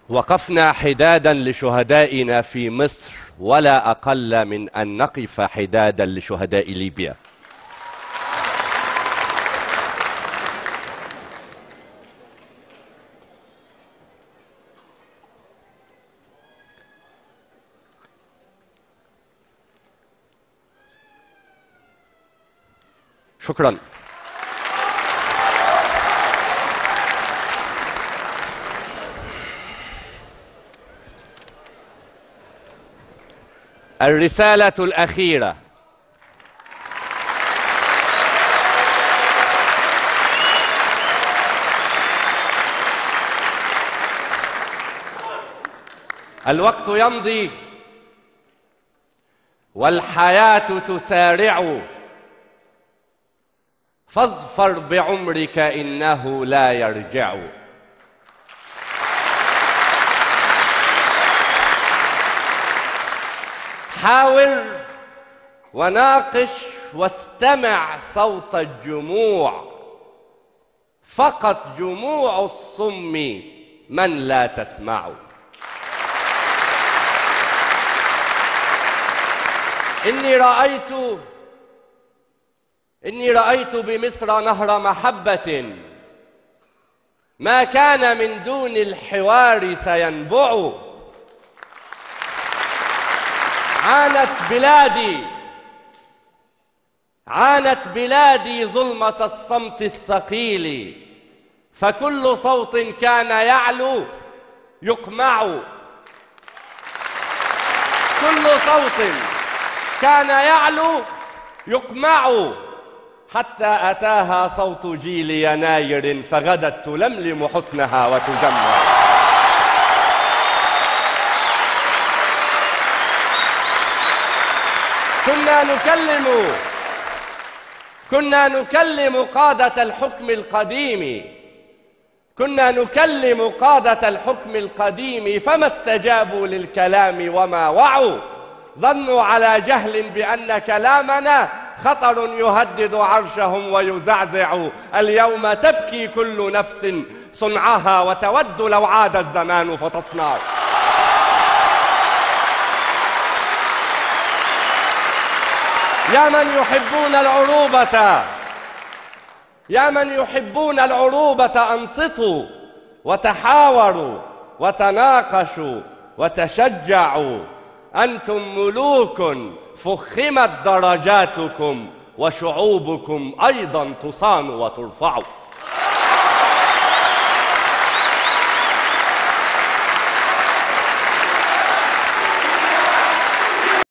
وقفنا حدادا لشهدائنا في مصر، ولا أقل من أن نقف حدادا لشهداء ليبيا. شكرا. الرسالة الأخيرة. الوقت يمضي والحياة تسارع، فاظفر بعمرك إنه لا يرجع. حاور وناقش واستمع صوت الجموع، فقط جموع الصم من لا تسمع. إني رأيت بمصر نهر محبة ما كان من دون الحوار سينبع. عانت بلادي ظلمة الصمت الثقيل، فكل صوت كان يعلو يقمع. كل صوت كان يعلو يقمع، حتى أتاها صوت جيل يناير فغدت تلملم حسنها وتجمع. كنا نكلم قادة الحكم القديم، كنا نكلم قادة الحكم القديم، فما استجابوا للكلام وما وعوا. ظنوا على جهل بأن كلامنا خطر يهدد عرشهم ويزعزع. اليوم تبكي كل نفس صنعها وتود لو عاد الزمان فتصنع. يا من يحبون العروبة، يا من يحبون العروبة، أنصتوا وتحاوروا وتناقشوا وتشجعوا. أنتم ملوك فخمت درجاتكم، وشعوبكم أيضا تصان وترفع.